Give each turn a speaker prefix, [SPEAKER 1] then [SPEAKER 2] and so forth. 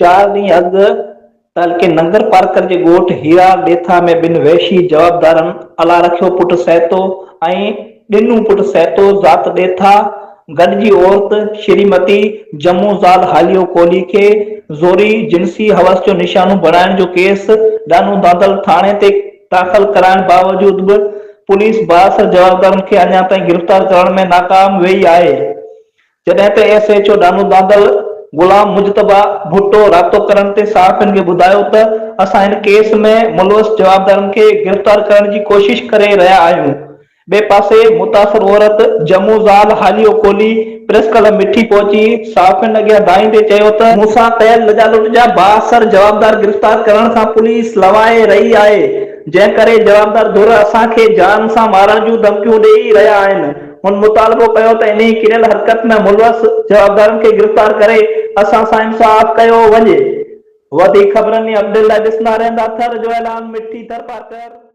[SPEAKER 1] چار ڏينهن اڳ تعلقي ننگر پارڪر جي ڳوٺ هيرا ڏيٿا ۾ ٻن وحشي جوابدارن الله رکيو پٽ سهتو ۽ ڏنو پٽ سهتو ذات ڏيٿا گڏجي عورت شريمتي جمعو زال هاليو ڪولهي کي زوري جنسي حوس جو نشانو بڻائڻ جو ڪيس ڏانو دانڌل ٿاڻي تي داخل ڪرائڻ باوجود به پوليس بااثر جوابدارن کي اڃا تائين گرفتار ڪرڻ ۾ ناڪام ويئي آهي. جڏهن ته S H O Dano Dandal Ghulam Mujtaba Bhutto رابطو ڪرڻ تي صحافين کي ٻڌايو ته اسان هن ڪيس ۾ ملوث جوابدارن کي گرفتار ڪرڻ جي ڪوشش ڪري رهيا آهيون. ٻئي پاسي متاثر عورت جمعو زال هاليو ڪولهي پريس ڪلب مٺي پهچي صحافين اڳيان دانهيندي چيو ته مون سان ڪيل لڄالٽ جا بااثر جوابدار گرفتار ڪرڻ کان پوليس لوائي رهي آهي جنهن ڪري جوابدار ڌر اسان کي جان سان مارڻ جون ڌمڪيون ڏئي رهيا آهن. هن مطالبو ڪيو ته انهي ڪريل حرڪت ۾ ملوث جوابدارن کي گرفتار ڪري اسان سان انصاف ڪيو وڃي. وڌيڪ خبرن ۽ اپڊيٽ لاء ڏسندا رهندا ٿر جو اعلان مٺي ٿرپارڪر.